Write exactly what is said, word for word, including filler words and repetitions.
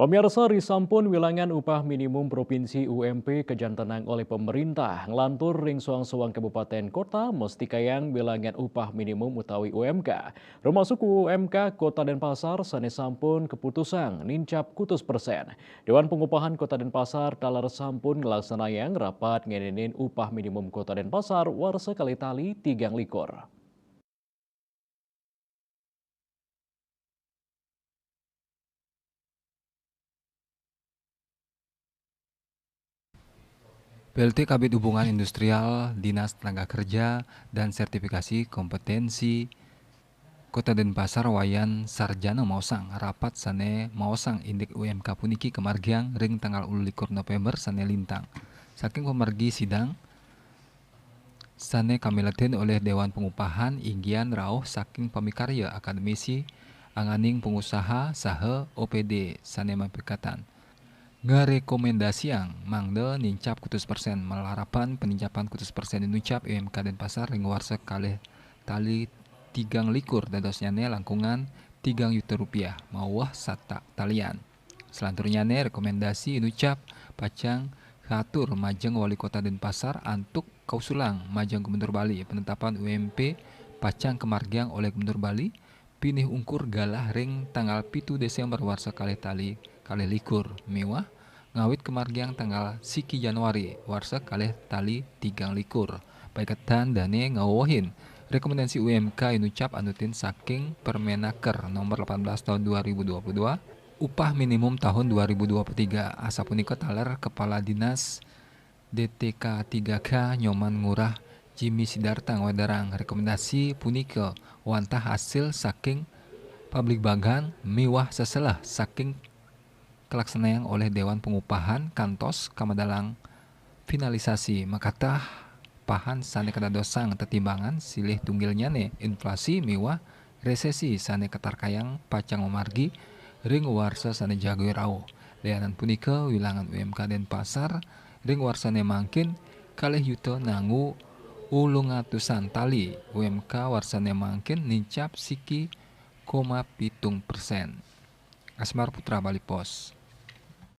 Pemirsa, risampun wilangan upah minimum provinsi, U M P, kajantenang oleh pemerintah nglantur ring soang-soang kabupaten kota, mestikayang wilangan upah minimum utawi U M K, termasuk U M K Kota Denpasar sane sampun keputusang nincap kutus persen. Dewan Pengupahan Kota Denpasar taler sampun nglaksanayang rapat ngeninin upah minimum Kota Denpasar warsa kalih tali tigang likur. P L T Kabid Hubungan Industrial, Dinas Tenaga Kerja dan Sertifikasi Kompetensi Kota Denpasar, Wayan Sarjana, maosang rapat sane maosang indik U M K puniki kamargiang ring tanggal ulu likur November sane lintang. Saking pamargi sidang sane kamiletin olih Dewan Pengupahan, inggian rauh saking pamikarya, akademisi, anganing pengusaha saha O P D sane mapikatan, ngrekomendasiang mangda nincap kutus persen, malarapan panincapan kutus persen inucap U M K Denpasar ring warsa kalih tali tigang likur, dadosnyane langkungan tigang yuta rupiah mauwah satak talian. Salanturnyane, rekomendasi inucap pacang katur majeng Wali Kota Denpasar antuk kausulang majeng Gubernur Bali. Penetapan U M P pacang kamargiang olih Gubernur Bali pinih ungkur galah ring tanggal pitu Desember warsa kalih tali kalih likur miwah ngawit kamargiang tanggal siki Januari warsa kalih tali tigang likur. Paiketan dane ngawewehin rekomendasi U M K inucap anutin saking Permenaker nomor delapan belas tahun dua ribu dua puluh dua, upah minimum tahun dua ribu dua puluh tiga. Asapunika taler Kepala Dinas D T K tiga K Nyoman Ngurah Jimmy Sidarta ngwedarang rekomendasi punika wantah hasil saking pabligbagan miwah seselah saking kalaksanayang olih Dewan Pengupahan kantos kamedalang finalisasi, makatah pahan sane kadadosang tetimbangan silih tunggilnyane inflasi miwah resesi sane katarkayang pacang mamargi ring warsa sane jagi rauh. Lianan punika, wilangan U M K Denpasar ring warsane mangkin kalih yuta nangu ulung atusan tali. U M K warsane mangkin nincap siki koma pitung persen. Asmar Putra, Bali Post.